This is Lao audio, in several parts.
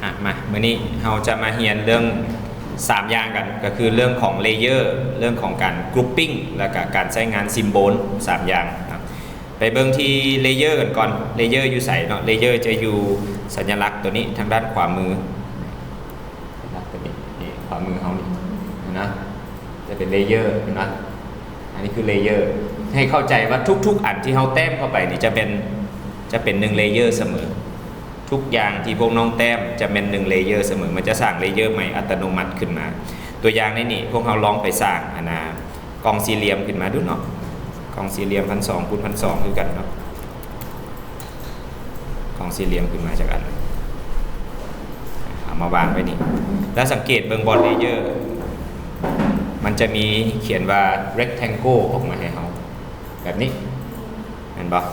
ອ່ະ ມາ ມື້ນີ້ເຮົາຈະມາຮຽນເລື່ອງສາມຢ່າງກັນ ກໍຄືເລື່ອງຂອງ layer ເລື່ອງຂອງການ grouping ແລ້ວກະການໃຊ້ງານ symbol ສາມຢ່າງນະ. ໄປເບິ່ງທີ່ layer ກັນກ່ອນ. layer ຢູ່ໃສເນາະ? layer ຈະຢູ່ສັນຍະລັກຕົວນີ້ທາງດ້ານຂວາມື. ສັນຍະລັກຕົວນີ້ ນີ້ ຂວາມືເຮົານີ້ນະ ຈະເປັນ layer ເຫັນບໍ່? ອັນນີ້ຄື layer. ໃຫ້ເຂົ້າໃຈວ່າທຸກໆອັນທີ່ເຮົາແຕ້ມເຂົ້າໄປນີ້ຈະເປັນ ຈະເປັນໜຶ່ງ layer ສະເໝີ. ທຸກຢ່າງທີ່ພວກນ້ອງແຕ້ມຈະແມ່ນໜຶ່ງ layer ສະເໝີ. ມັນຈະສ້າງ layer ໃໝ່ອັດຕະໂນມັດຂຶ້ນມາ. ຕົວຢ່າງໃນນີ້ ພວກເຮົາລອງໄປສ້າງ ອັນນ່າ ກ່ອງສີ່ຫຼ່ຽມຂຶ້ນມາດູເນາະ. ກ່ອງສີ່ຫຼ່ຽມ ພັນສອງ ຄູນ ພັນສອງ ຄືກັນເນາະ. ກ່ອງສີ່ຫຼ່ຽມຂຶ້ນມາຈັກອັນ ເອົາມາວາງໄວ້ນີ້ ແລ້ວສັງເກດເບິ່ງບ່ອນ layer ມັນຈະມີຂຽນວ່າ rectangle ອອກມາໃຫ້ເຮົາແບບນີ້ ແມ່ນບໍ່?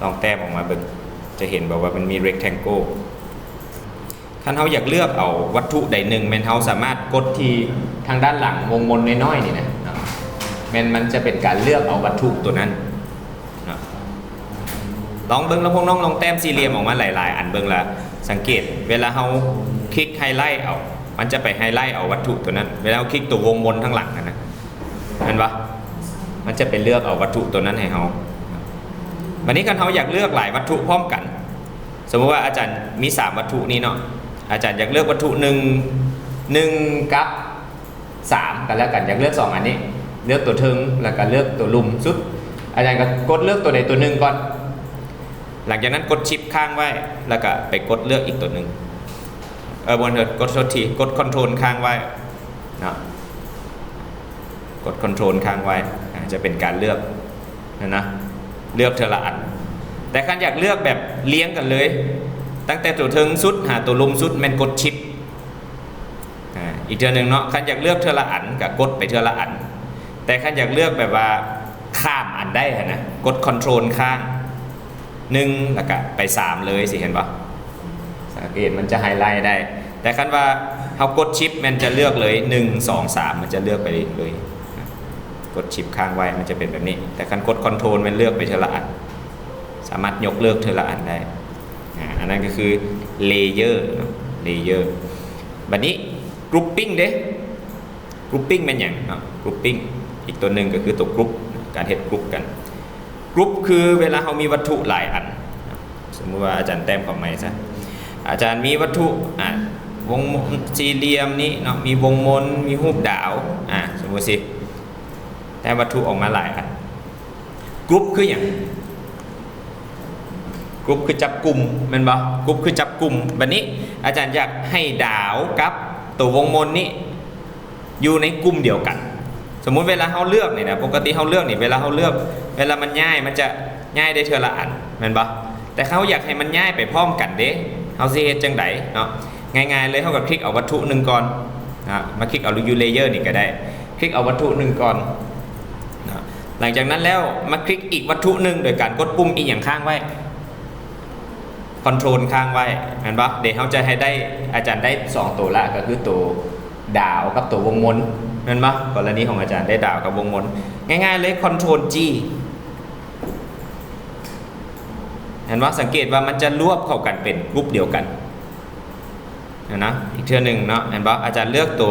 ລອງແຕ້ມອອກມາເບິ່ງ ຈະເຫັນບໍ່ວ່າມັນມີ rectangle. ຄັນເຮົາຢາກເລືອກເອົາວັດຖຸໃດໜຶ່ງ ແມ່ນເຮົາສາມາດກົດທີ່ທາງດ້ານຫຼັງວົງມົນນ້ອຍໆນີ້ນະເນາະ ແມ່ນມັນຈະເປັນການເລືອກເອົາວັດຖຸຕົວນັ້ນເນາະ. ລອງເບິ່ງ ລະພວກນ້ອງລອງແຕ້ມສີ່ຫຼ່ຽມອອກມາຫຼາຍໆອັນເບິ່ງ ລະສັງເກດເວລາເຮົາຄລິກ highlight ເອົາ ມັນຈະໄປ highlight ເອົາວັດຖຸຕົວນັ້ນ. ເວລາເຮົາຄລິກຕົວວົງມົນທາງຫຼັງຫັ້ນນະ ແມ່ນບໍ່? ມັນຈະໄປເລືອກເອົາວັດຖຸຕົວນັ້ນໃຫ້ເຮົາ. ບັດນີ້ຄັນເຮົາຢາກເລືອກຫຼາຍວັດຖຸພ້ອມກັນ ສົມມຸດວ່າອາຈານມີສາມວັດຖຸນີ້ເນາະ ອາຈານຢາກເລືອກວັດຖຸໜຶ່ງ ໜຶ່ງກັບສາມກໍແລ້ວກັນ ຢາກເລືອກສອງອັນນີ້ ເລືອກຕົວເທິງ ແລ້ວກໍເລືອກຕົວລຸ່ມສຸດ. ອາຈານກໍກົດເລືອກຕົວໃດຕົວໜຶ່ງກ່ອນ ຫຼັງຈາກນັ້ນກົດ Shift ຄ້າງໄວ້ ແລ້ວກໍໄປກົດເລືອກອີກຕົວໜຶ່ງ ເອີ ບໍ່ແມ່ນ ກົດ ໂທດທີ ກົດ Control ຄ້າງໄວ້ເນາະ. ກົດ Control ຄ້າງໄວ້ ອາ ຈະເປັນການເລືອກຫັ້ນນະ ເລືອກເທື່ອລະອັນ. ແຕ່ຄັນຢາກເລືອກແບບລຽງກັນເລີຍ ຕັ້ງແຕ່ຕົວເທິງສຸດຫາຕົວລຸ່ມສຸດ ແມ່ນກົດ Shift ອາ ອີກເທື່ອໜຶ່ງເນາະ. ຄັນຢາກເລືອກເທື່ອລະອັນ ກໍກົດໄປເທື່ອລະອັນ. ແຕ່ຄັນຢາກເລືອກແບບວ່າຂ້າມອັນໄດ້ຫັ້ນນະ ກົດ Control ຄ້າງ ໜຶ່ງ ແລ້ວກະໄປສາມເລີຍ ຊິເຫັນບໍ່? ສັງເກດມັນຈະ highlight ໄດ້. ແຕ່ຄັນວ່າເຮົາກົດ Shift ແມ່ນຈະເລືອກເລີຍ ໜຶ່ງ ສອງ ສາມ ມັນຈະເລືອກໄປເລີຍ. ກົດ Shift ຄ້າງໄວ້ ມັນຈະເປັນແບບນີ້. ແຕ່ຄັນກົດ Control ແມ່ນເລືອກໄປເທື່ອລະອັນ ສາມາດຍົກເລີກເທື່ອລະອັນໄດ້. ອາ ອັນນັ້ນກໍຄື layer ເນາະ layer. ບັດນີ້ grouping ເດ້. grouping ແມ່ນຫຍັງເນາະ? grouping ອີກຕົວໜຶ່ງກໍຄືຕົວ group ການເຮັດ group ກັນ. group ຄືເວລາເຮົາມີວັດຖຸຫຼາຍອັນ ສົມມຸດວ່າອາຈານແຕ້ມເຂົ້າໃໝ່ຊະ ອາຈານມີວັດຖຸ ອາ ວົງມົນ ສີ່ຫຼ່ຽມນີ້ເນາະ ມີວົງມົນ ມີຮູບດາວ ອາ ສົມມຸດຊິ ແຕ້ມວັດຖຸອອກມາຫຼາຍອັນ. group ຄືຫຍັງ? group ຄືຈັບກຸ່ມ ແມ່ນບໍ່? group ຄືຈັບກຸ່ມ. ບັດນີ້ອາຈານຢາກໃຫ້ດາວກັບຕົວວົງມົນນີ້ ຢູ່ໃນກຸ່ມດຽວກັນ. ສົມມຸດເວລາເຮົາເລືອກນີ້ນະ ປົກກະຕິເຮົາເລືອກນີ້ ເວລາເຮົາເລືອກ ເວລາມັນຍ້າຍ ມັນຈະຍ້າຍໄດ້ເທື່ອລະອັນ ແມ່ນບໍ່? ແຕ່ເຮົາຢາກໃຫ້ມັນຍ້າຍໄປພ້ອມກັນເດ້ ເຮົາຊິເຮັດຈັ່ງໃດເນາະ? ງ່າຍໆເລີຍ ເຮົາກໍຄລິກເອົາວັດຖຸໜຶ່ງກ່ອນນະ ມາຄລິກເອົາຢູ່ layer ນີ້ກໍໄດ້ ຄລິກເອົາວັດຖຸໜຶ່ງກ່ອນນະ. ຫຼັງຈາກນັ້ນແລ້ວ ມາຄລິກອີກວັດຖຸໜຶ່ງ ໂດຍການກົດປຸ່ມອີ່ຫຍັງຄ້າງໄວ້? Control ຄ້າງໄວ້ ແມ່ນບໍ່? ເດ ເຮົາຈະໃຫ້ໄດ້ ອາຈານໄດ້ສອງໂຕລະ ກໍຄືໂຕດາວກັບໂຕວົງມົນ ແມ່ນບໍ່? ກໍລະນີຂອງອາຈານໄດ້ດາວກັບວົງມົນ ງ່າຍໆເລີຍ Control G ເຫັນບໍ່? ສັງເກດວ່າມັນຈະລວບເຂົ້າກັນເປັນ group ດຽວກັນ. ນະ ອີກເທື່ອໜຶ່ງເນາະ ເຫັນບໍ່? ອາຈານເລືອກໂຕ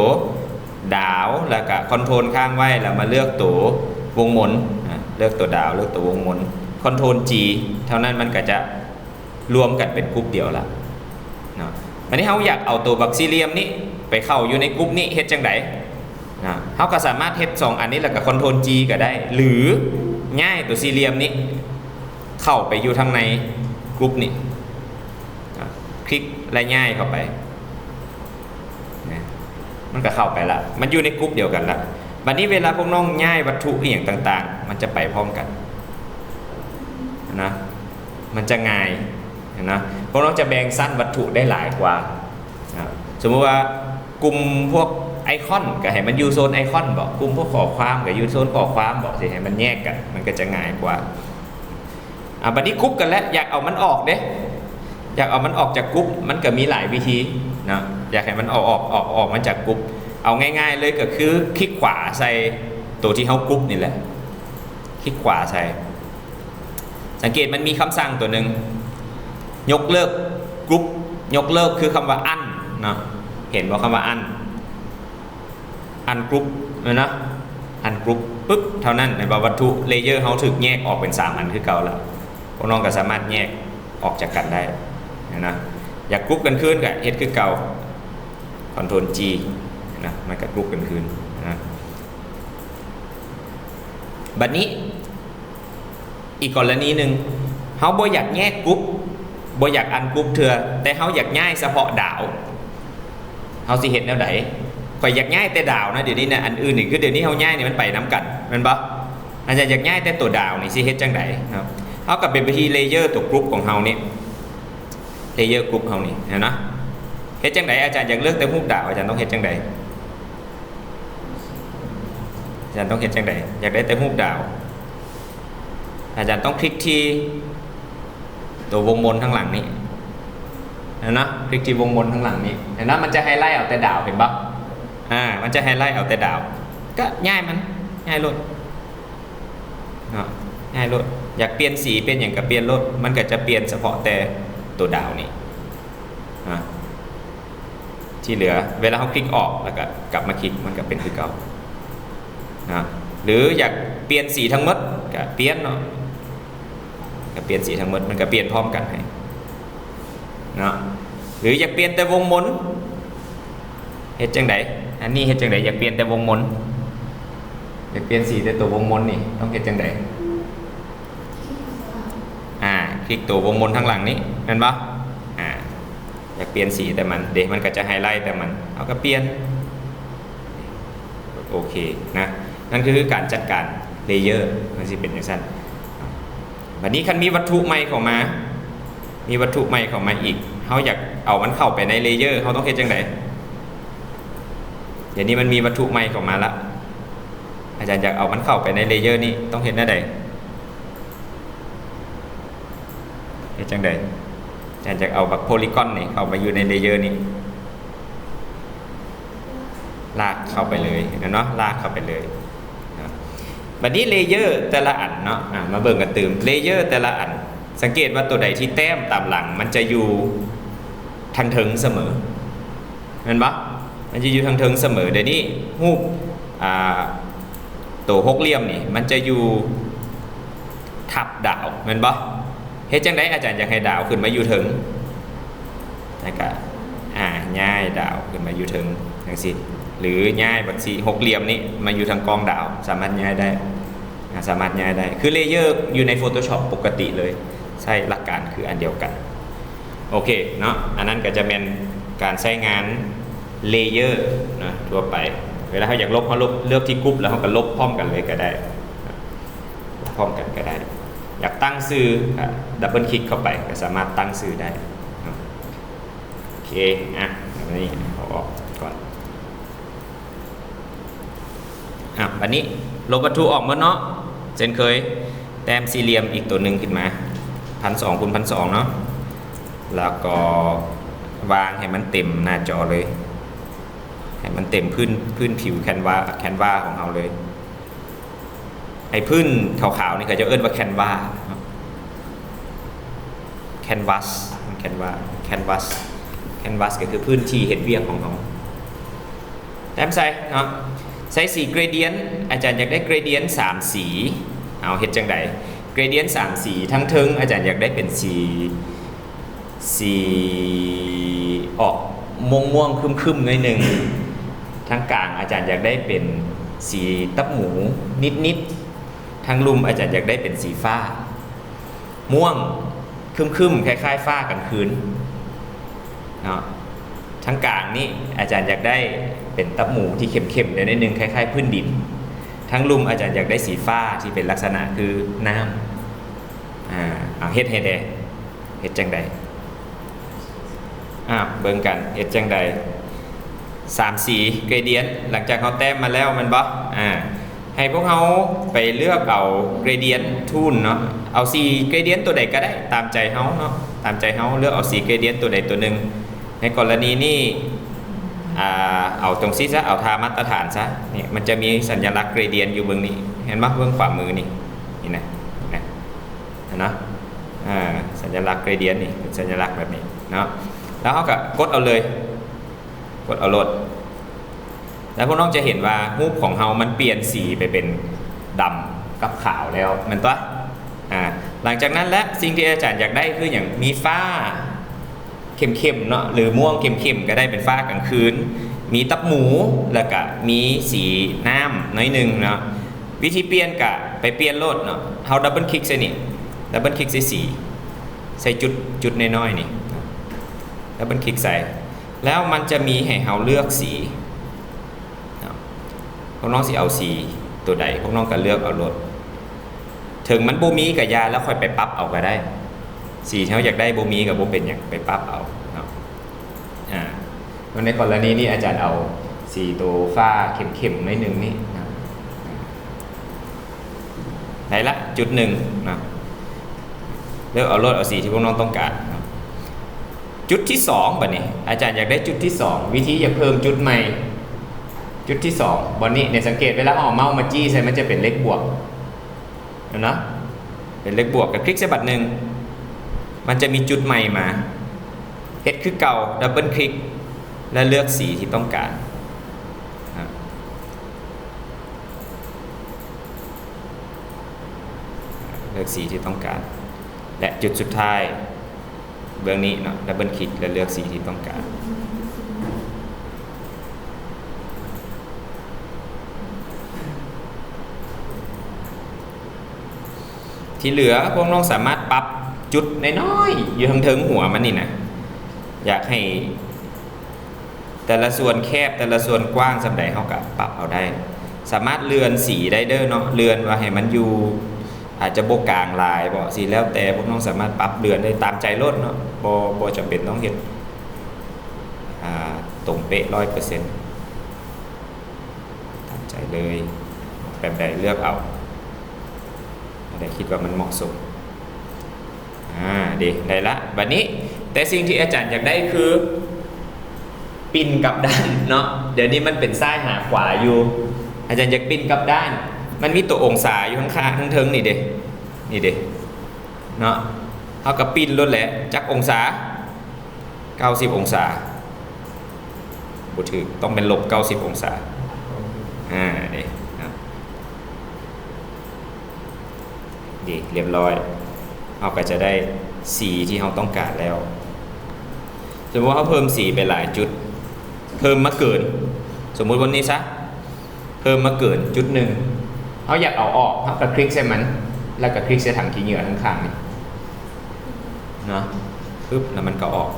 ດາວ ແລ້ວກະ Control ຄ້າງໄວ້ ແລ້ວມາເລືອກໂຕວົງມົນ ອາ ເລືອກໂຕດາວ ເລືອກໂຕວົງມົນ Control G ເທົ່ານັ້ນ ມັນກະຈະລວມກັນເປັນ group ດຽວລະເນາະ. ບັດນີ້ເຮົາຢາກເອົາໂຕບັກສີ່ຫຼ່ຽມນີ້ໄປເຂົ້າຢູ່ໃນ group ນີ້ ເຮັດຈັ່ງໃດ? ນະ ເຮົາກໍສາມາດເຮັດສອງອັນນີ້ ແລ້ວກໍ Control G ກໍໄດ້ ຫຼື ຍ້າຍຕົວສີ່ຫຼ່ຽມນີ້ເຂົ້າໄປຢູ່ທາງໃນ group ນີ້ ນະ ຄລິກ ແລະ ຍ້າຍເຂົ້າໄປ ນະ ມັນກໍເຂົ້າໄປລະ ມັນຢູ່ໃນ group ດຽວກັນລະ. ບັດນີ້ເວລາພວກນ້ອງຍ້າຍວັດຖຸອີ່ຫຍັງຕ່າງໆ ມັນຈະໄປພ້ອມກັນນະ ມັນຈະງ່າຍນະ. ພວກນ້ອງຈະແບ່ງຊັ້ນວັດຖຸໄດ້ຫຼາຍກວ່າ ອ່າ ສົມມຸດວ່າກຸ່ມພວກໄອຄອນ ກໍໃຫ້ມັນຢູ່ໂຊນໄອຄອນບໍ ກຸ່ມພວກຂໍ້ຄວາມກໍຢູ່ໂຊນຂໍ້ຄວາມບໍ ຊິໃຫ້ມັນແຍກກັນ ມັນກໍຈະງ່າຍກວ່າ. ອ່າ ບັດນີ້ group ກັນແລ້ວ ຢາກເອົາມັນອອກເດ້ ຢາກເອົາມັນອອກຈາກ group ມັນກໍມີຫຼາຍວິທີເນາະ ຢາກໃຫ້ມັນອອກ ອອກ ອອກ ອອກມາຈາກ group ເອົາງ່າຍໆເລີຍ ກໍຄືຄລິກຂວາໃສ່ໂຕທີ່ເຮົາ group ນີ້ແຫຼະ ຄລິກຂວາໃສ່. ສັງເກດມັນມີຄຳສັ່ງຕົວໜຶ່ງ ຍົກເລີກ group ຍົກເລີກຄືຄຳວ່າອັນເນາະ ເຫັນບໍ່ ຄຳວ່າອັນ ອັນກຣຸບແມ່ນເນາະ ອັນກຣຸບປຶບ ເທົ່ານັ້ນແມ່ນວ່າວັດຖຸ ເລເຢີ ເຮົາຖືກແຍກອອກເປັນສາມອັນຄືເກົ່າລະ. ພວກນ້ອງກໍສາມາດແຍກອອກຈາກກັນໄດ້ນະ. ຢາກກຣຸບກັນຄືນກໍເຮັດຄືເກົ່າ ຄອນໂທຣນຈີນະ ມັນກໍກຣຸບກັນຄືນນະ. ບັດນີ້ ອີກກໍລະນີໜຶ່ງ ເຮົາບໍ່ຢາກແຍກກຣຸບ ບໍ່ຢາກອັນກຣຸບເທື່ອ ແຕ່ເຮົາຢາກຍ້າຍສະເພາະດາວ ເຮົາຊິເຮັດແນວໃດ? ຂ້ອຍຢາກຍ້າຍແຕ່ດາວນະ ດຽວນີ້ນະ ອັນອື່ນນີ້ ຄືດຽວນີ້ເຮົາຍ້າຍນີ້ມັນໄປນຳກັນແມ່ນບໍ່? ອາຈານຢາກຍ້າຍແຕ່ໂຕດາວນີ້ ຊິເຮັດຈັ່ງໃດເນາະ? ເຮົາກໍເປັນໄປທີ່ເລເຢີໂຕກຣຸບຂອງເຮົານີ້ ເລເຢີກຣຸບເຮົານີ້ ເຫັນນະ? ເຮັດຈັ່ງໃດ? ອາຈານຢາກເລືອກແຕ່ຮູບດາວ ອາຈານຕ້ອງເຮັດຈັ່ງໃດ? ອາຈານຕ້ອງເຮັດຈັ່ງໃດ? ຢາກໄດ້ແຕ່ຮູບດາວ ອາຈານຕ້ອງຄລິກທີ່ໂຕວົງມົນທາງຫຼັງນີ້ ເຫັນນະ? ຄລິກທີ່ວົງມົນທາງຫຼັງນີ້ ເຫັນນະ? ມັນຈະໄຮໄລເອົາແຕ່ດາວ ເຫັນບໍ່? ອາ ມັນຈະໄຮໄລເອົາແຕ່ດາວ ກະຍ້າຍມັນ ຍ້າຍໂລດເນາະ ຍ້າຍໂລດ. ຢາກປ່ຽນສີປ່ຽນຫຍັງກະປ່ຽນໂລດ ມັນກະຈະປ່ຽນສະເພາະແຕ່ໂຕດາວນີ້ນະ. ທີ່ເຫຼືອເວລາເຮົາຄລິກອອກ ແລ້ວກໍກັບມາຄລິກ ມັນກໍເປັນຄືເກົ່ານະ. ຫຼືຢາກປ່ຽນສີທັງໝົດ ກໍປ່ຽນເນາະ ກໍປ່ຽນສີທັງໝົດ ມັນກໍປ່ຽນພ້ອມກັນໃຫ້ເນາະ. ຫຼືຢາກປ່ຽນແຕ່ວົງມົນ ເຮັດຈັ່ງໃດ? ອັນນີ້ເຮັດຈັ່ງໃດ? ຢາກປ່ຽນແຕ່ວົງມົນ ຢາກປ່ຽນສີແຕ່ຕົວວົງມົນນີ້ ຕ້ອງເຮັດຈັ່ງໃດ? ອາ ຄລິກຕົວວົງມົນທາງຫຼັງນີ້ ແມ່ນບໍ່? ອາ ຢາກປ່ຽນສີແຕ່ມັນເດ ມັນກໍຈະໄຮໄລແຕ່ມັນ ເຮົາກໍປ່ຽນ ໂອເຄນະ. ນັ້ນຄືການຈັດການເລເຢີ ມັນຊິເປັນຈັ່ງຊັ້ນ. ບັດນີ້ຄັນມີວັດຖຸໃໝ່ເຂົ້າມາ ມີວັດຖຸໃໝ່ເຂົ້າມາອີກ ເຮົາຢາກເອົາມັນເຂົ້າໄປໃນເລເຢີ ເຮົາຕ້ອງເຮັດຈັ່ງໃດ? ດຽວນີ້ມັນມີວັດຖຸໃໝ່ເຂົ້າມາລະ ອາຈານຢາກເອົາມັນເຂົ້າໄປໃນເລເຢີນີ້ ຕ້ອງເຮັດແນວໃດ? ເຮັດຈັ່ງໃດ? ອາຈານຢາກເອົາບັກໂພລີກອນນີ້ເຂົ້າມາຢູ່ໃນເລເຢີນີ້ ລາກເຂົ້າໄປເລີຍເນາະ ລາກເຂົ້າໄປເລີຍເນາະ. ບັດນີ້ເລເຢີແຕ່ລະອັນເນາະ ອາ ມາເບິ່ງກັນຕື່ມ ເລເຢີແຕ່ລະອັນ ສັງເກດວ່າຕົວໃດທີ່ແຕ້ມຕາມຫຼັງ ມັນຈະຢູ່ທາງເທິງສະເໝີ ແມ່ນບໍ່? ມັນຈະຢູ່ທາງເທິງສະເໝີ. ດຽວນີ້ຮູບ ອາ ໂຕຫົກຫຼ່ຽມນີ້ ມັນຈະຢູ່ທັບດາວ ແມ່ນບໍ່? ເຮັດຈັ່ງໃດອາຈານຢາກໃຫ້ດາວຂຶ້ນມາຢູ່ເທິງ? ແລ້ວກະ ອາ ຍ້າຍດາວຂຶ້ນມາຢູ່ເທິງຈັ່ງຊີ້ ຫຼືຍ້າຍບັກສີ່ຫົກຫຼ່ຽມນີ້ມາຢູ່ທາງກ້ອງດາວ ສາມາດຍ້າຍໄດ້ ອາ ສາມາດຍ້າຍໄດ້ ຄືເລເຢີຢູ່ໃນໂຟໂຕຊອບປົກກະຕິເລີຍ ໃຊ້ຫຼັກການຄືອັນດຽວກັນ. ໂອເຄເນາະ ອັນນັ້ນກໍຈະແມ່ນການໃຊ້ງານເລເຢີເນາະ ທົ່ວໄປ. ເວລາເຮົາຢາກລົບ ເຮົາລົບ ເລືອກທີ່ກຣຸບ ແລ້ວເຮົາກໍລົບພ້ອມກັນເລີຍກໍໄດ້ ລົບພ້ອມກັນກໍໄດ້. ຢາກຕັ້ງຊື່ ກໍດັບເບິນຄລິກເຂົ້າໄປ ກໍສາມາດຕັ້ງຊື່ໄດ້ເນາະ. ໂອເຄ ອະ ອັນນີ້ເອົາອອກກ່ອນ. ອະ ບັດນີ້ລົບວັດຖຸອອກໝົດເນາະ ເຊັ່ນເຄີຍ ແຕ້ມສີ່ຫຼ່ຽມອີກຕົວໜຶ່ງຂຶ້ນມາ ພັນສອງຄູນພັນສອງເນາະ ແລ້ວກໍວາງໃຫ້ມັນເຕັມໜ້າຈໍເລີຍ ໃຫ້ມັນເຕັມພື້ນ ພື້ນຜິວແຄນວາ ແຄນວາຂອງເຮົາເລີຍ. ໄອ້ພື້ນຂາວໆນີ້ເຂົາເຈົ້າເອີ້ນວ່າແຄນວາເນາະ ແຄນວາສ ແຄນວາ ແຄນວາສ ແຄນວາສກໍຄືພື້ນທີ່ເຮັດວຽກຂອງເຮົາ. ແຕ້ມໃສ່ເນາະ ໃສ່ສີເກຣດຽນ ອາຈານຢາກໄດ້ເກຣດຽນສາມສີ ເອົາເຮັດຈັ່ງໃດ? ເກຣດຽນສາມສີ ທາງເທິງອາຈານຢາກໄດ້ເປັນສີ ສີອອກມ່ວງໆ ຄຶ້ມໆ ໜ້ອຍໜຶ່ງ, ທາງກາງອາຈານຢາກໄດ້ເປັນສີຕັບໝູນິດໆ, ທາງລຸ່ມອາຈານຢາກໄດ້ເປັນສີຟ້າ ມ່ວງຄຶ້ມໆ ຄ້າຍໆ ຟ້າກາງຄືນເນາະ. ທາງກາງນີ້ອາຈານຢາກໄດ້ເປັນຕັບໝູທີ່ເຂັ້ມໆ ແດ່ໜ້ອຍໜຶ່ງ ຄ້າຍໆ ພື້ນດິນ. ທາງລຸ່ມອາຈານຢາກໄດ້ສີຟ້າທີ່ເປັນລັກສະນະຄືນ້ຳ. ອາ ເອົາເຮັດໃຫ້ແດ່ ເຮັດຈັ່ງໃດ? ອາ ເບິ່ງກັນ ເຮັດຈັ່ງໃດ? ສາມສີ gradient ຫຼັງຈາກເຮົາແຕ້ມມາແລ້ວແມ່ນບໍ່? ອາ ໃຫ້ພວກເຮົາໄປເລືອກເອົາ gradient tool ເນາະ ເອົາສີ gradient ຕົວໃດກໍໄດ້ ຕາມໃຈເຮົາເນາະ ຕາມໃຈເຮົາ ເລືອກເອົາສີ gradient ຕົວໃດຕົວໜຶ່ງ. ໃນກໍລະນີນີ້ ອາ ເອົາຕົງຊີ້ຊະ ເອົາທ່າມາດຕະຖານຊະ. ນີ້ ມັນຈະມີສັນຍະລັກ gradient ຢູ່ເບື້ອງນີ້ ເຫັນບໍ່? ເບື້ອງຂວາມືນີ້ ນີ້ນະ ນີ້ນະ ເນາະ ອາ ສັນຍະລັກ gradient ນີ້ ເປັນສັນຍະລັກແບບນີ້ເນາະ. ໂອ ແລ້ວເຮົາກໍກົດເອົາເລີຍ ກົດເອົາໂລດ. ແລ້ວພວກນ້ອງຈະເຫັນວ່າຮູບຂອງເຮົາມັນປ່ຽນສີໄປເປັນດຳກັບຂາວແລ້ວ ແມ່ນຕົວະ? ອາ ຫຼັງຈາກນັ້ນແຫຼະ ສິ່ງທີ່ອາຈານຢາກໄດ້ຄືຫຍັງ? ມີຟ້າເຂັ້ມໆເນາະ ຫຼື ມ່ວງເຂັ້ມໆກໍໄດ້ ເປັນຟ້າກາງຄືນ, ມີຕັບໝູ ແລ້ວກະມີສີນ້ຳໜ້ອຍໜຶ່ງເນາະ. ວິທີປ່ຽນກະໄປປ່ຽນໂລດເນາະ. ເຮົາດັບເບິນຄລິກໃສ່ນີ້ ດັບເບິນຄລິກໃສ່ສີ ໃສ່ຈຸດ ຈຸດນ້ອຍໆນີ້ ດັບເບິນຄລິກໃສ່ ແລ້ວມັນຈະມີໃຫ້ເຮົາເລືອກສີເນາະ. ພວກນ້ອງຊິເອົາສີຕົວໃດ ພວກນ້ອງກໍເລືອກເອົາໂລດ. ເຖິງມັນບໍ່ມີກໍຢ່າ ແລ້ວຄ່ອຍໄປປັບເອົາກໍໄດ້. ສີທີ່ເຮົາຢາກໄດ້ບໍ່ມີກໍບໍ່ເປັນຫຍັງ ໄປປັບເອົາເນາະ. ອາ ໃນກໍລະນີນີ້ອາຈານເອົາສີໂຕຟ້າເຂັ້ມໆໜ້ອຍໜຶ່ງນີ້ນະ ໄດ້ລະຈຸດໜຶ່ງນະ. ເລືອກເອົາໂລດ ເອົາສີທີ່ພວກນ້ອງຕ້ອງການນະ. ຈຸດທີສອງ ບາດນີ້ອາຈານຢາກໄດ້ຈຸດທີສອງ ວິທີຢາກເພີ່ມຈຸດໃໝ່. ຈຸດທີສອງ ບ່ອນນີ້ນີ້ ສັງເກດເວລາເຮົາເອົາເມົ້າມາຈີ້ໃສ່ ມັນຈະເປັນເລກບວກ ເຫັນເນາະ ເປັນເລກບວກ ກໍຄລິກໃສ່ບາດໜຶ່ງ ມັນຈະມີຈຸດໃໝ່ມາ. ເຮັດຄືເກົ່າ ດັບເບິນຄລິກ ແລະ ເລືອກສີທີ່ຕ້ອງການ. ເລືອກສີທີ່ຕ້ອງການ ແລະ ຈຸດສຸດທ້າຍ ເບື້ອງນີ້ເນາະ ດັບເບິນຄລິກ ແລະ ເລືອກສີທີ່ຕ້ອງການ. ທີ່ເຫຼືອພວກນ້ອງສາມາດປັບຈຸດນ້ອຍໆຢູ່ທາງເທິງຫົວມັນນີ້ນະ ຢາກໃຫ້ແຕ່ລະສ່ວນແຄບ ແຕ່ລະສ່ວນກວ້າງສ່ຳໃດ ເຮົາກໍປັບເອົາໄດ້. ສາມາດເລື່ອນສີໄດ້ເດີເນາະ ເລື່ອນວ່າໃຫ້ມັນຢູ່ ອາດຈະບໍ່ກາງຫຼາຍບໍ ຊິແລ້ວແຕ່ພວກນ້ອງສາມາດປັບເລື່ອນໄດ້ຕາມໃຈໂລດເນາະ ບໍ່ ບໍ່ຈຳເປັນຕ້ອງເຮັດ ອາ ຕົງເປະຮ້ອຍເປີເຊັນ ຕາມໃຈເລີຍ ແບບໃດເລືອກເອົາ ອັນໃດຄິດວ່າມັນເໝາະສົມ. ອາ ເດ ໄດ້ລະ ບາດນີ້ ແຕ່ສິ່ງທີ່ອາຈານຢາກໄດ້ຄື ປິ່ນກັບດ້ານເນາະ. ດຽວນີ້ມັນເປັນຊ້າຍຫາຂວາຢູ່ ອາຈານຢາກປິ່ນກັບດ້ານ. ມັນມີຕົວອົງສາຢູ່ຂ້າງໆ ທາງເທິງນີ້ເດ ນີ້ເດ ເນາະ. ເຮົາກໍປິ່ນໂລດແຫຼະ ຈັກອົງສາ? ເກົ້າສິບອົງສາ ບໍ່ຖືກ ຕ້ອງເປັນລົບເກົ້າສິບອົງສາ. ອາ ເດ ເນາະ ເດ ລຽບຮ້ອຍ ເຮົາກໍຈະໄດ້ສີທີ່ເຮົາຕ້ອງການແລ້ວ. ສົມມຸດວ່າເຮົາເພີ່ມສີໄປຫຼາຍຈຸດ ເພີ່ມມາເກີນ ສົມມຸດວ່ານີ້ຊະ ເພີ່ມມາເກີນຈຸດໜຶ່ງ ເຮົາຢາກເອົາອອກ ເຮົາກໍຄລິກໃສ່ມັນ ແລ້ວກໍຄລິກໃສ່ຖັງຂີ້ເຫຍື້ອທາງຂ້າງນີ້ເນາະ ປຶບ ແລ້ວມັນກໍອອກ.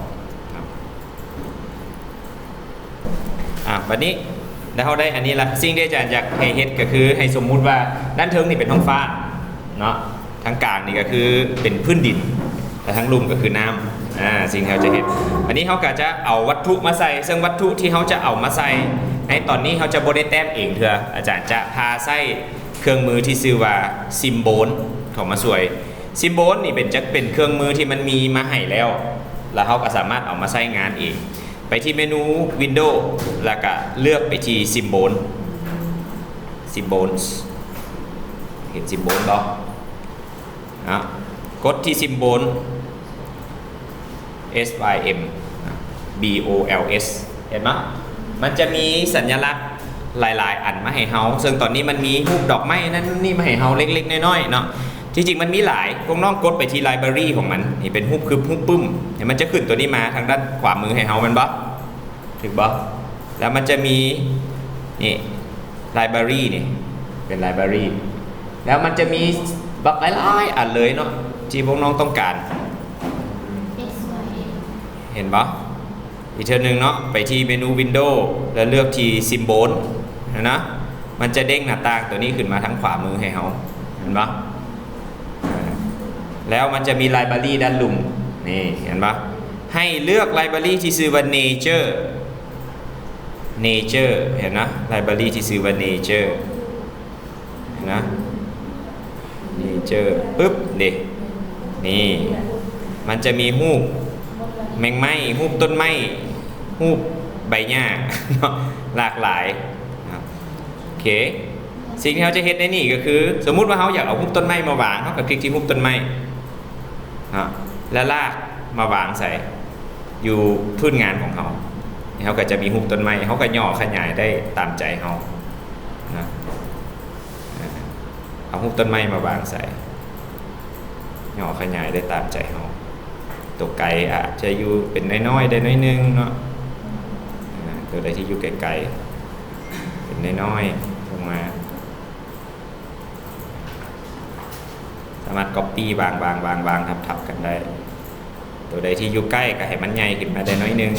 ອາ ບາດນີ້ ແລ້ວເຮົາໄດ້ອັນນີ້ລະ ສິ່ງທີ່ອາຈານຢາກໃຫ້ເຮັດກໍຄື ໃຫ້ສົມມຸດວ່າດ້ານເທິງນີ້ເປັນທ້ອງຟ້າເນາະ ທາງກາງນີ້ກໍຄືເປັນພື້ນດິນ ແລະ ທາງລຸ່ມກໍຄືນ້ຳ. ອາ ສິ່ງທີ່ເຮົາຈະເຮັດ ບາດນີ້ເຮົາກໍຈະເອົາວັດຖຸມາໃສ່ ເຊິ່ງວັດຖຸທີ່ເຮົາຈະເອົາມາໃສ່ໃນຕອນນີ້ ເຮົາຈະບໍ່ໄດ້ແຕ້ມເອງເທື່ອ ອາຈານຈະພາໃຊ້ເຄື່ອງມືທີ່ຊື່ວ່າ Symbol ເຂົ້າມາຊ່ວຍ. Symbol ນີ້ເປັນ ຈະເປັນເຄື່ອງມືທີ່ມັນມີມາໃຫ້ແລ້ວ ແລ້ວເຮົາກໍສາມາດເອົາມາໃຊ້ງານເອງ. ໄປທີ່ເມນູ Window ແລ້ວກະເລືອກໄປທີ່ Symbol Symbols ເຫັນ Symbol ບໍ່? ເນາະ ກົດທີ່ Symbol S Y M B O L S ເຫັນບໍ່? ມັນຈະມີສັນຍະລັກ ຫຼາຍໆອັນມາໃຫ້ເຮົາ ເຊິ່ງຕອນນີ້ມັນມີຮູບດອກໄມ້ນັ້ນນີ້ມາໃຫ້ເຮົາເລັກໆນ້ອຍໆເນາະ. ທີ່ຈິງມັນມີຫຼາຍ ພວກນ້ອງກົດໄປທີ່ Library ຂອງມັນ ນີ້ເປັນຮູບຄຶບ ຮູບປຶ້ມ ເຫັນມັນຈະຂຶ້ນຕົວນີ້ມາທາງດ້ານຂວາມືໃຫ້ເຮົາແມ່ນບໍ່? ຖືກບໍ່? ແລ້ວມັນຈະມີ ນີ້ Library ນີ້ ເປັນ Library ແລ້ວມັນຈະມີບັກຫຼາຍໆອັນເລີຍເນາະ ທີ່ພວກນ້ອງຕ້ອງການ ເຫັນບໍ່? ອີກເທື່ອໜຶ່ງເນາະ ໄປທີ່ເມນູ Window ແລ້ວເລືອກທີ່ Symbol ນະ ມັນຈະເດ້ງໜ້າຕ່າງຕົວນີ້ຂຶ້ນມາທາງຂວາມືໃຫ້ເຮົາ ເຫັນບໍ່? ແລ້ວມັນຈະມີ Library ດ້ານລຸ່ມ ນີ້ ເຫັນບໍ່? ໃຫ້ເລືອກ Library ທີ່ຊື່ວ່າ Nature Nature ເຫັນນະ? Library ທີ່ຊື່ວ່າ Nature ນະ Nature ປຶບ ເດ ນີ້ ມັນຈະມີຮູບແມງໄມ້ ຮູບຕົ້ນໄມ້ ຮູບໃບຫຍ້າ ເນາະ ຫຼາກຫຼາຍນະ. ໂອເຄ ສິ່ງທີ່ເຮົາຈະເຮັດໃນນີ້ກໍຄື ສົມມຸດວ່າເຮົາຢາກເອົາຮູບຕົ້ນໄມ້ມາວາງ ເຮົາກໍຄລິກທີ່ຮູບຕົ້ນໄມ້ ເນາະ ແລ້ວລາກມາວາງໃສ່ ຢູ່ພື້ນງານຂອງເຮົາ. ເຮົາກໍຈະມີຮູບຕົ້ນໄມ້ ເຮົາກໍຫຍໍ້ຂະຫຍາຍໄດ້ຕາມໃຈເຮົານະ. ເອົາຮູບຕົ້ນໄມ້ມາວາງໃສ່ ຫຍໍ້ຂະຫຍາຍໄດ້ຕາມໃຈເຮົາ. ຕົວໄກອາດຈະຢູ່ເປັນນ້ອຍໆໄດ້ໜ້ອຍໜຶ່ງເນາະ. ອາ ຕົວໃດທີ່ຢູ່ໄກໆ ເປັນນ້ອຍໆລົງມາ. ສາມາດກັອບປີ້ວາງໆໆໆ ທັບໆກັນໄດ້. ຕົວໃດທີ່ຢູ່ໃກ້ກໍໃຫ້ມັນໃຫຍ່ຂຶ້ນມາໄດ້ໜ້ອຍໜຶ່ງ.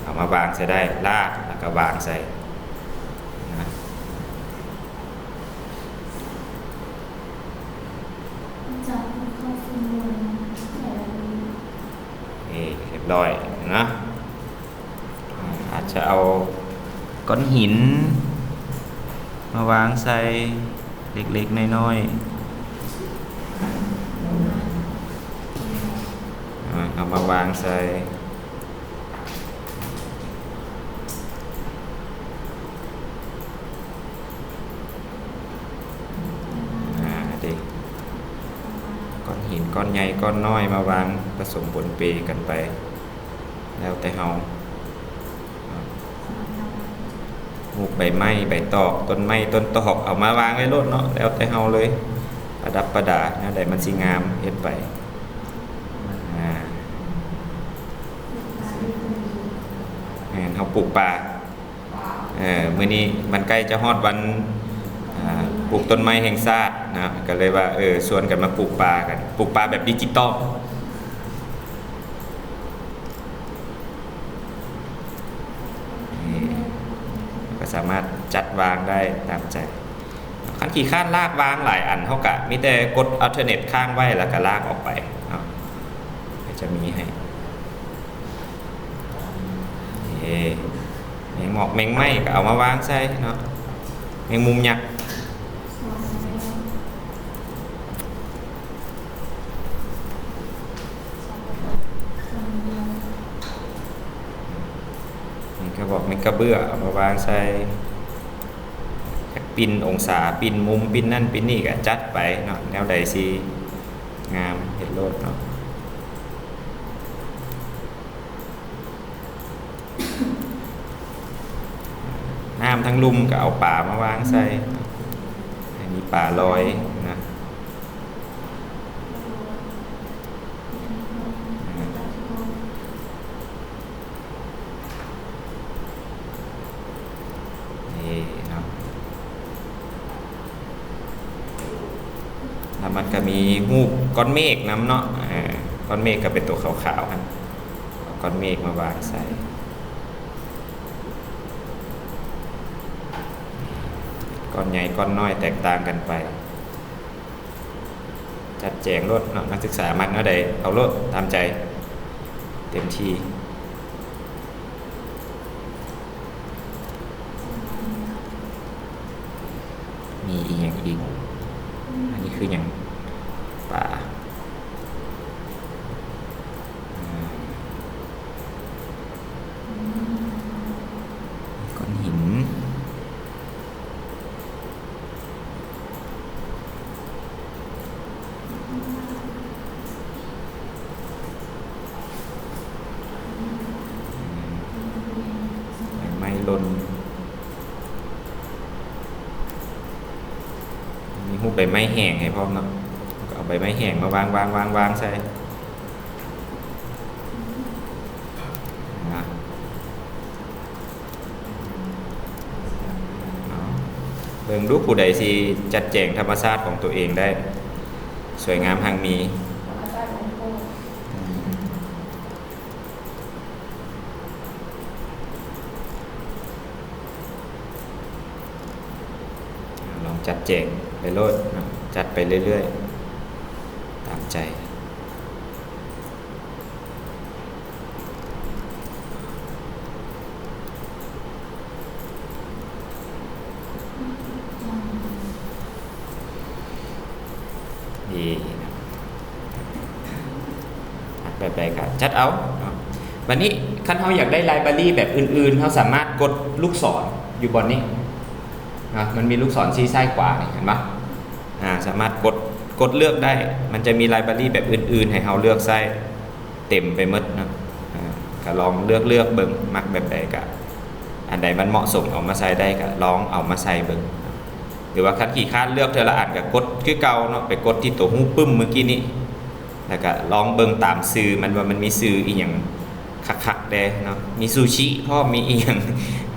ເອົາມາວາງໃສ່ໄດ້ ລາກແລ້ວກໍວາງໃສ່ນະ. ເອີ ຮຽບຮ້ອຍນະ. ອາດຈະເອົາກ້ອນຫີນມາວາງໃສ່ເລັກໆນ້ອຍໆ. ອາ ເອົາມາວາງໃສ່. ອາ ເດ້ ກ້ອນຫີນກ້ອນໃຫຍ່ກ້ອນນ້ອຍມາວາງປະສົມປົນເປກັນໄປ ແລ້ວແຕ່ເຮົາ. ຮູບໃບໄມ້ ໃບຕອກ ຕົ້ນໄມ້ ຕົ້ນຕອກ ເອົາມາວາງໄວ້ໂລດເນາະ ແລ້ວແຕ່ເຮົາເລີຍ. ປະດັບປະດາ ແນວໃດມັນຊິງາມ ເຮັດໄປ. ອາ ແມ່ນ ເຮົາປູກປ່າ. ເອີ ມື້ນີ້ມັນໃກ້ຈະຮອດວັນ ອາ ປູກຕົ້ນໄມ້ແຫ່ງຊາດນະ ກໍເລີຍວ່າ ເອີ ຊວນກັນມາປູກປ່າກັນ ປູກປ່າແບບດິຈິຕອລ. ນີ້ ກໍສາມາດຈັດວາງໄດ້ຕາມໃຈ. ຄັນຂີ້ຄ້ານລາກວາງຫຼາຍອັນ ເຮົາກະມີແຕ່ກົດ Alt ຄ້າງໄວ້ ແລ້ວກະລາກອອກໄປເນາະ ກໍຈະມີໃຫ້. ເອີ ແມງໝອກແມງໄມ້ກໍເອົາມາວາງໃສ່ເນາະ ແມງມຸມຍັກ. ແມ່ນກະບອກ ແມ່ນກະເບື້ອ ເອົາມາວາງໃສ່. ຈັກປິ່ນອົງສາ ປິ່ນມຸມ ປິ່ນນັ້ນ ປິ່ນນີ້ ກະຈັດໄປເນາະ ແນວໃດຊິງາມ ເຮັດໂລດເນາະ. ນ້ຳທັງລຸ່ມກໍເອົາປາມາວາງໃສ່ ໃຫ້ມີປາລອຍນະ. ນີ້ເນາະ ແລ້ວມັນກໍມີຮູບກ້ອນເມກນຳເນາະ. ເອີ ກ້ອນເມກກໍເປັນຕົວຂາວໆຫັ້ນ ເອົາກ້ອນເມກມາວາງໃສ່. ກ້ອນໃຫຍ່ກ້ອນນ້ອຍແຕກຕ່າງກັນໄປ. ຈັດແຈງໂລດເນາະ ນັກສຶກສາມັກແນວໃດເອົາໂລດ ຕາມໃຈ ເຕັມທີ່. ມີອີ່ຫຍັງອີກ? ອັນນີ້ຄືຫຍັງ? ປາ ອາ ກ້ອນຫີນ. ໃບໄມ້ຫຼົ່ນ ມີຮູບໃບໄມ້ແຫ້ງໃຫ້ພ້ອມເນາະ ກໍເອົາໃບໄມ້ແຫ້ງມາວາງໆໆໆໃສ່ນະ. ເບິ່ງດູ ຜູ້ໃດຊິຈັດແຈງທຳມະຊາດຂອງຕົວເອງໄດ້ສວຍງາມຮັ່ງມີ. ລອງຈັດແຈງໄປໂລດເນາະ ຈັດໄປເລື້ອຍໆ ຕາມໃຈ. ນີ້ ແບບໃດກໍຈັດເອົາເນາະ. ບັດນີ້ຄັນເຮົາຢາກໄດ້ໄລບຣາຣີແບບອື່ນໆ ເຮົາສາມາດກົດລູກສອນຢູ່ບ່ອນນີ້ນະ ມັນມີລູກສອນຊີ້ຊ້າຍຂວານີ້ ເຫັນບໍ່? ອາ ສາມາດກົດ ກົດເລືອກໄດ້. ມັນຈະມີໄລບຣາຣີແບບອື່ນໆໃຫ້ເຮົາເລືອກໃຊ້ເຕັມໄປໝົດເນາະ. ອາ ກະລອງເລືອກ ເລືອກເບິ່ງ ມັກແບບໃດກະ ອັນໃດມັນເໝາະສົມເອົາມາໃສ່ໄດ້ ກະລອງເອົາມາໃສ່ເບິ່ງ. ຫຼືວ່າຄັນຂີ້ຄ້ານເລືອກເທື່ອລະອັນ ກະກົດຄືເກົ່າເນາະ, ໄປກົດທີ່ໂຕຮູບປຶ້ມມື້ກີ້ນີ້ ແລ້ວກະລອງເບິ່ງຕາມຊື່ມັນວ່າມັນມີຊື່ອີ່ຫຍັງຄັກໆແດ່ເນາະ. ມີຊູຊິພ້ອມ ມີອີ່ຫຍັງ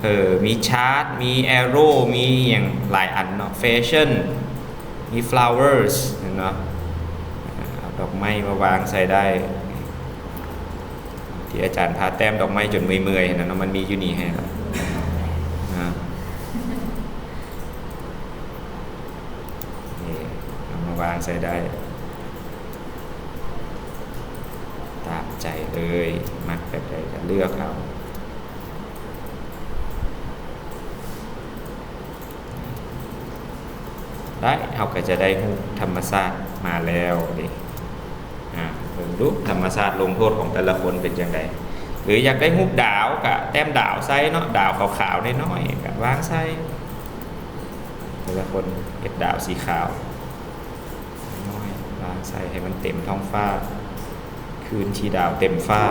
ເອີ ມີຊາດ ມີແອໂຣ ມີອີ່ຫຍັງຫຼາຍອັນເນາະ, ແຟຊັ່ນ ມີ flowers ເຫັນເນາະ, ເອົາດອກໄມ້ມາວາງໃສ່ໄດ້. ທີ່ອາຈານພາແຕ້ມດອກໄມ້ຈົນເມື່ອຍໆຫັ້ນນະເນາະ, ມັນມີຢູ່ນີ້ໃຫ້ເນາະ. ອາ ນີ້ ເອົາມາວາງໃສ່ໄດ້ຕາມໃຈເລີຍ, ມັກແບບໃດກະເລືອກເອົາ. ໄດ້ ເຮົາກະຈະໄດ້ຮູບທຳມະຊາດມາແລ້ວເດ້. ອາ ເບິ່ງດູ ທຳມະຊາດລົງໂທດຂອງແຕ່ລະຄົນເປັນຈັ່ງໃດ. ຫຼືຢາກໄດ້ຮູບດາວກະແຕ້ມດາວໃສ່ເນາະ, ດາວຂາວໆນ້ອຍໆກະວາງໃສ່. ແຕ່ລະຄົນເຮັດດາວສີຂາວນ້ອຍໆ ວາງໃສ່ໃຫ້ມັນເຕັມທ້ອງຟ້າ. ຄືນທີ່ດາວເຕັມຟ້າ.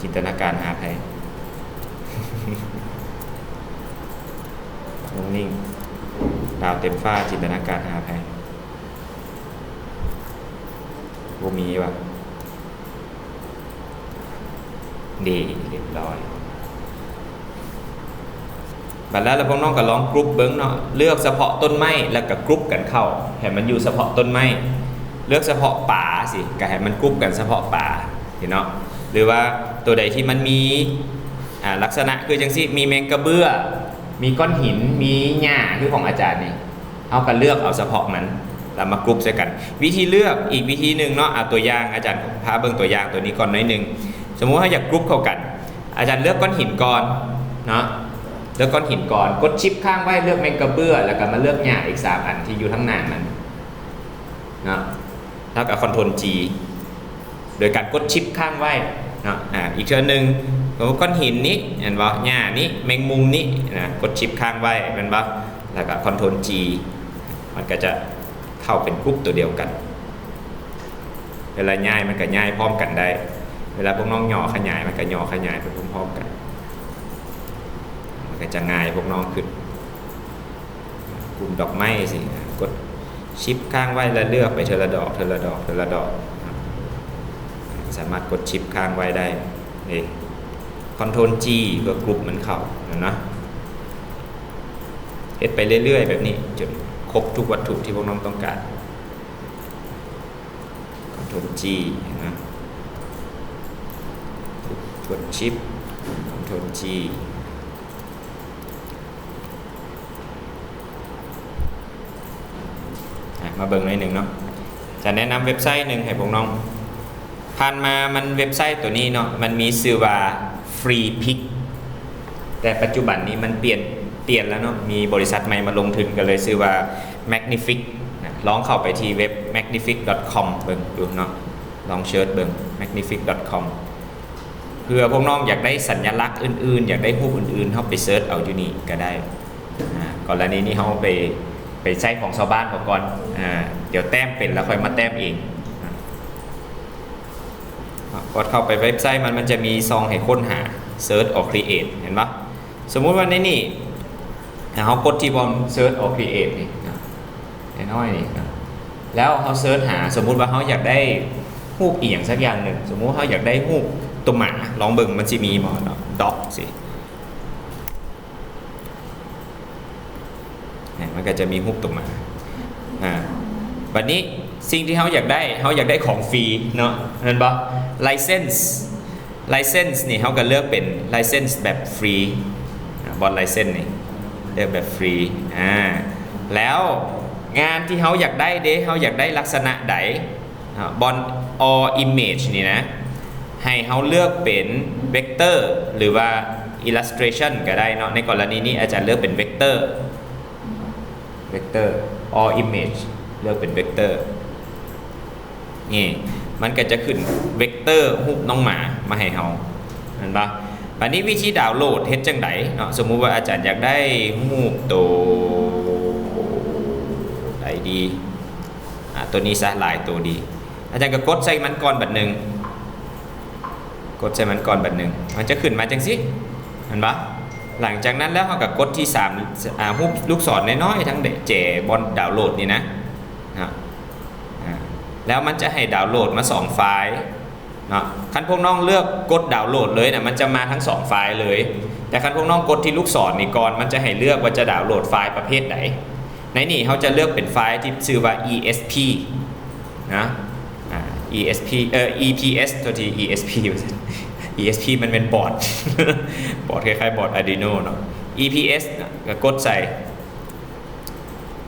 ຈິນຕະນາການຫາໃຜ? ນຸ່ງນິ່ງ. ດາວເຕັມຟ້າ ຈິນຕະນາການຫາໃຜ? ບໍ່ມີຫວາ? ດີ ຮຽບຮ້ອຍ. ບັດແລ້ວ ແລ້ວພວກນ້ອງກະລອງກຣຸບເບິ່ງເນາະ, ເລືອກສະເພາະຕົ້ນໄມ້ ແລ້ວກະກຣຸບກັນເຂົ້າ ໃຫ້ມັນຢູ່ສະເພາະຕົ້ນໄມ້. ເລືອກສະເພາະປາຊີ້ ກະໃຫ້ມັນກຣຸບກັນສະເພາະປາ ເຫັນເນາະ. ຫຼືວ່າໂຕໃດທີ່ມັນມີ ອາ ລັກສະນະຄືຈັ່ງຊີ້ ມີແມງກະເບື້ອ ມີກ້ອນຫີນ ມີຫຍ້າ ຄືຂອງອາຈານນີ້ ເຮົາກະເລືອກເອົາສະເພາະມັນ ແລ້ວມາກຣຸບໃສ່ກັນ. ວິທີເລືອກອີກວິທີໜຶ່ງເນາະ, ເອົາຕົວຢ່າງ ອາຈານພາເບິ່ງຕົວຢ່າງໂຕນີ້ກ່ອນໜ້ອຍໜຶ່ງ. ສົມມຸດເຮົາຢາກກຣຸບເຂົ້າກັນ, ອາຈານເລືອກກ້ອນຫີນກ່ອນເນາະ, ເລືອກກ້ອນຫີນກ່ອນ, ກົດຊິບຄ້າງໄວ້ ເລືອກແມງກະເບື້ອ ແລ້ວກະມາເລືອກຫຍ້າອີກສາມອັນທີ່ຢູ່ທາງໜ້າມັນເນາະ, ແລ້ວກະຄອນໂທຣນຈີ ໂດຍການກົດຊິບຄ້າງໄວ້ເນາະ. ອາ ອີກເທື່ອໜຶ່ງ ສົມມຸດກ້ອນຫີນນີ້ ແມ່ນບໍ່? ຫຍ້ານີ້ ແມງມຸມນີ້ນະ, ກົດຊິບຄ້າງໄວ້ ແມ່ນບໍ່? ແລ້ວກະຄອນໂທຣນຈີ ມັນກະຈະເຂົ້າເປັນກຣຸບໂຕດຽວກັນ. ເວລາຍ້າຍມັນກະຍ້າຍພ້ອມກັນໄດ້, ເວລາພວກນ້ອງຫຍໍ້ຂະຫຍາຍ ມັນກະຫຍໍ້ຂະຫຍາຍໄປພ້ອມໆກັນ, ມັນກະຈະງ່າຍພວກນ້ອງຂຶ້ນ. ກຸ່ມດອກໄມ້ຊີ້ ກົດຊິບຄ້າງໄວ້ ແລ້ວເລືອກໄປເທື່ອລະດອກ ເທື່ອລະດອກ ເທື່ອລະດອກ, ສາມາດກົດຊິບຄ້າງໄວ້ໄດ້ເດ້. ຄອນໂທຣນຈີ ເພື່ອກຣຸບມັນເຂົ້າ ເຫັນເນາະ. ເຮັດໄປເລື້ອຍໆແບບນີ້ຈົນຄົບທຸກວັດຖຸທີ່ພວກນ້ອງຕ້ອງການ. ຄອນໂທຣນຈີ ເຫັນເນາະ, ກົດຊິບ ຄອນໂທຣນຈີ. ອາ ມາເບິ່ງໜ້ອຍໜຶ່ງເນາະ, ຈະແນະນຳເວັບໄຊໜຶ່ງໃຫ້ພວກນ້ອງ. ຜ່ານມາມັນ ເວັບໄຊໂຕນີ້ເນາະ ມັນມີຊື່ວ່າ Free Pick, ແຕ່ປັດຈຸບັນນີ້ມັນປ່ຽນ ປ່ຽນແລ້ວເນາະ, ມີບໍລິສັດໃໝ່ມາລົງທຶນ ກະເລີຍຊື່ວ່າ Magnific ນະ. ລອງເຂົ້າໄປທີ່ເວັບ magnific.com ເບິ່ງດູເນາະ, ລອງເສີດເບິ່ງ magnific.com. ເພື່ອພວກນ້ອງຢາກໄດ້ສັນຍາລັກອື່ນໆ ຢາກໄດ້ຮູບອື່ນໆ ເຮົາໄປເສີດເອົາຢູ່ນີ້ກະໄດ້. ອາ ກໍລະນີນີ້ເຮົາໄປ ໄປໃຊ້ຂອງຊາວບ້ານເຂົາກ່ອນ, ອາ ດຽວແຕ້ມເປັນແລ້ວຄ່ອຍມາແຕ້ມເອງ. ອາ ກົດເຂົ້າໄປເວັບໄຊມັນ ມັນຈະມີຊ່ອງໃຫ້ຄົ້ນຫາ Search or Create ເຫັນບໍ່? ສົມມຸດວ່າໃນນີ້ ເຮົາກົດທີ່ບ່ອນ Search or Create ນີ້ນະ, ນ້ອຍໆນີ້ນະ, ແລ້ວເຮົາເສີດຫາ ສົມມຸດວ່າເຮົາຢາກໄດ້ຮູບອີ່ຫຍັງສັກຢ່າງໜຶ່ງ, ສົມມຸດເຮົາຢາກໄດ້ຮູບໂຕໝາ, ລອງເບິ່ງມັນຊິມີບໍ່ເນາະ, ດອກຊີ້. ມັນກະຈະມີຮູບໂຕໝາ. ອາ ບັດນີ້ສິ່ງທີ່ເຮົາຢາກໄດ້ ເຮົາຢາກໄດ້ຂອງຟຣີເນາະ ແມ່ນບໍ່? License, license ນີ້ເຮົາກະເລືອກເປັນ license ແບບຟຣີ, ອາ ບ່ອນ license ນີ້ເລືອກແບບຟຣີ. ອາ ແລ້ວງານທີ່ເຮົາຢາກໄດ້ເດ ເຮົາຢາກໄດ້ລັກສະນະໃດ? ອາ ບ່ອນ All Image ນີ້ນະ ໃຫ້ເຮົາເລືອກເປັນ Vector ຫຼືວ່າ Illustration ກະໄດ້ເນາະ. ໃນກໍລະນີນີ້ອາຈານເລືອກເປັນ Vector, Vector, All Image ເລືອກເປັນ Vector. ນີ້ ມັນກະຈະຂຶ້ນ Vector ຮູບນ້ອງໝາມາໃຫ້ເຮົາ ແມ່ນບໍ່? ບາດນີ້ວິທີດາວໂຫຼດເຮັດຈັ່ງໃດເນາະ? ສົມມຸດວ່າອາຈານຢາກໄດ້ຮູບໂຕ ດີ ອາ ໂຕນີ້ຊະ ຫຼາຍໂຕດີ. ອາຈານກໍກົດໃສ່ມັນກ່ອນບາດໜຶ່ງ ກົດໃສ່ມັນກ່ອນບາດໜຶ່ງ ມັນຈະຂຶ້ນມາຈັ່ງຊີ້ ເຫັນບໍ່? ຫຼັງຈາກນັ້ນແລ້ວ ເຮົາກໍກົດທີ່ສາມ ອາ ຮູບລູກສອນນ້ອຍໆ ທາງແຈ ບ່ອນດາວໂຫຼດນີ້ນະ ອາ ແລ້ວມັນຈະໃຫ້ດາວໂຫຼດມາສອງໄຟລ໌ ເນາະ. ຄັນພວກນ້ອງເລືອກກົດດາວໂຫຼດເລີຍນະ ມັນຈະມາທັງສອງໄຟລ໌ເລີຍ, ແຕ່ຄັນພວກນ້ອງກົດທີ່ລູກສອນນີ້ກ່ອນ ມັນຈະໃຫ້ເລືອກວ່າຈະດາວໂຫຼດໄຟລ໌ປະເພດໃດ. ໃນນີ້ເຮົາຈະເລືອກເປັນໄຟລ໌ທີ່ຊື່ວ່າ ອີເອສພີ ນະ ອາ ອີເອສພີ ເອີ ອີພີເອສ ໂທດທີ ອີເອສພີ ວ່າຊັ້ນ ອີເອສພີ ມັນແມ່ນບອດ ບອດຄ້າຍໆ ບອດ Arduino ເນາະ. ອີພີເອສ ນະ ກໍກົດໃສ່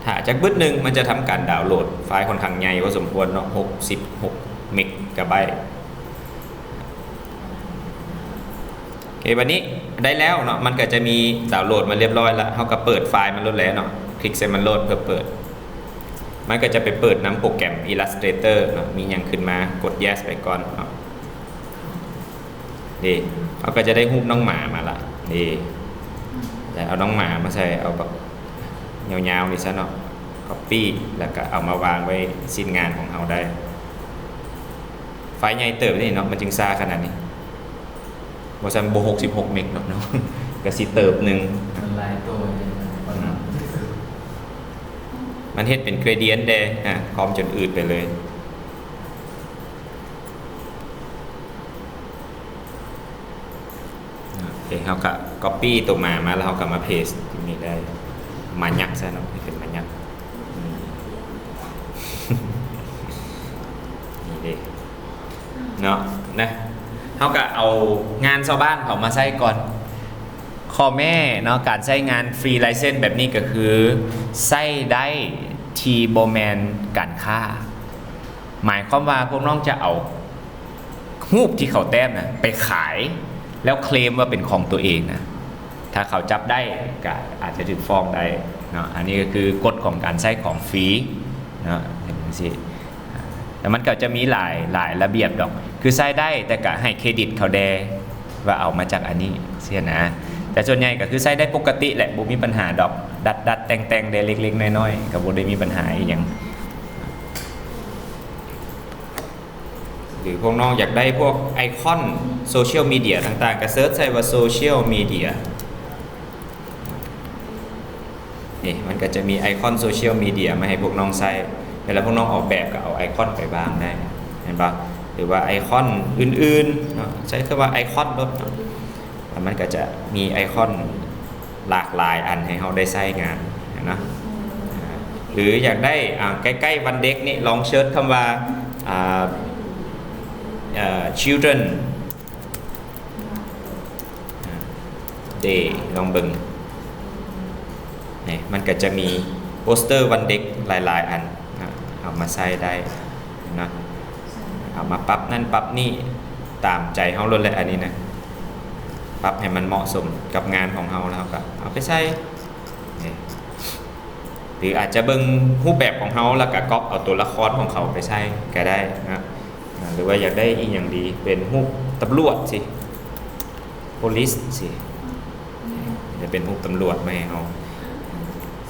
ຖ້າຈັກບຶດໜຶ່ງ ມັນຈະທຳການດາວໂຫຼດ ໄຟລ໌ຂ້ອນຂ້າງໃຫຍ່ພໍສົມຄວນເນາະ ຫົກສິບຫົກເມກະໄບ. ໂອເຄ ບັດນີ້ໄດ້ແລ້ວເນາະ ມັນກໍຈະມີດາວໂຫຼດມາຮຽບຮ້ອຍລະ ເຮົາກໍເປີດໄຟລ໌ມັນໂລດແຫຼະເນາະ ຄລິກໃສ່ມັນໂລດເພື່ອເປີດ. ມັນກໍຈະໄປເປີດນຳໂປຣແກຣມ Illustrator ເນາະ ມີຫຍັງຂຶ້ນມາ ກົດ Yes ໄປກ່ອນເນາະ. ນີ້ ເຮົາກໍຈະໄດ້ຮູບນ້ອງໝາມາລະ ນີ້ ແລ້ວເອົານ້ອງໝາມາໃສ່ ເອົາບັກຍາວໆນີ້ຊະເນາະ ກັອບປີ້ ແລ້ວກໍເອົາມາວາງໄວ້ຊິ້ນງານຂອງເຮົາໄດ້. ໄຟໃຫຍ່ເຕີບນີ້ເນາະ ມັນຈຶ່ງຊ້າຂະໜາດນີ້ ບໍ່ຊັ້ນບໍ່ຫົກສິບຫົກເມກດອກເນາະ ກໍຊິເຕີບໜຶ່ງ ມັນຫຼາຍໂຕ ອືມ ມັນເຮັດເປັນ gradient ແດ່ ອາ ຄອມຈົນອືດໄປເລີຍ. ໂອເຄ ເຮົາກະກັອບປີ້ໂຕໝາມາ ແລ້ວເຮົາກະມາເພສນີ້ໄດ້ ໝາຍັກຊະເນາະ ເປັນໝາຍັກ ນີ້ເດ້ເນາະ ນະ. ເຮົາກະເອົາງານຊາວບ້ານເຂົາມາໃຊ້ກ່ອນ. ຂໍ້ແມ້ເນາະ ການໃຊ້ງານ free license ແບບນີ້ກະຄືໃຊ້ໄດ້ທີ່ບໍ່ແມ່ນການຄ້າ. ໝາຍຄວາມວ່າພວກນ້ອງຈະເອົາຮູບທີ່ເຂົາແຕ້ມນະໄປຂາຍ ແລ້ວເຄລມວ່າເປັນຂອງຕົວເອງນະ ຖ້າເຂົາຈັບໄດ້ກະອາດຈະຖືກຟ້ອງໄດ້ເນາະ. ອັນນີ້ກໍຄືກົດຂອງການໃຊ້ຂອງຟຣີເນາະ ເປັນຈັ່ງຊີ້. ແຕ່ມັນກໍຈະມີຫຼາຍ ຫຼາຍລະບຽບດອກ ຄືໃຊ້ໄດ້ ແຕ່ກະໃຫ້ເຄຣດິດເຂົາແດ່ວ່າເອົາມາຈາກອັນນີ້ຊີ້ນະ. ແຕ່ສ່ວນໃຫຍ່ກໍຄືໃຊ້ໄດ້ປົກກະຕິແຫຼະ ບໍ່ມີບັນຫາດອກ ດັດໆແຕ່ງໆແດ່ ເລັກໆນ້ອຍໆ ກໍບໍ່ໄດ້ມີບັນຫາອີ່ຫຍັງ. ຫຼືພວກນ້ອງຢາກໄດ້ພວກໄອຄອນໂຊຊຽວມີເດຍຕ່າງໆ ກໍເສີດໃສ່ວ່າໂຊຊຽວມີເດຍ ນີ້ ມັນກໍຈະມີໄອຄອນໂຊຊຽວມີເດຍມາໃຫ້ພວກນ້ອງໃຊ້. ເວລາພວກນ້ອງອອກແບບກໍເອົາໄອຄອນໄປວາງໄດ້ ເຫັນບໍ່? ຫຼືວ່າໄອຄອນອື່ນໆເນາະ ໃຊ້ຄຳວ່າໄອຄອນໂລດເນາະ ແລ້ວມັນກໍຈະມີໄອຄອນ ຫຼາກຫຼາຍອັນໃຫ້ເຮົາໄດ້ໃຊ້ງານນະ. ອາ ຫຼືຢາກໄດ້ ອາ ໃກ້ໆວັນເດັກນີ້ ລອງເສີດຄຳວ່າ ອາ ເອີ children day ລອງເບິ່ງ ນີ້ ມັນກໍຈະມີໂປສເຕີວັນເດັກຫຼາຍໆອັນນະ ເອົາມາໃຊ້ໄດ້ນະ. ເອົາມາປັບນັ້ນປັບນີ້ຕາມໃຈເຮົາໂລດແຫຼະ ອັນນີ້ນະ ປັບໃຫ້ມັນເໝາະສົມກັບງານຂອງເຮົາ ແລ້ວເຮົາກໍເອົາໄປໃສ່ ນີ້ ຫຼືອາດຈະເບິ່ງຮູບແບບຂອງເຮົາ ແລ້ວກໍກັອບເອົາຕົວລະຄອນຂອງເຂົາໄປໃສ່ກໍໄດ້ນະ. ອາ ຫຼືວ່າຢາກໄດ້ອີ່ຫຍັງດີ ເປັນຮູບຕຳຫຼວດຊີ້ police ຊີ້ ຈະເປັນຮູບຕຳຫຼວດມາໃຫ້ເຮົາ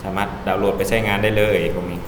ສາມາດດາວໂຫຼດໄປໃຊ້ງານໄດ້ເລີຍພວກນີ້.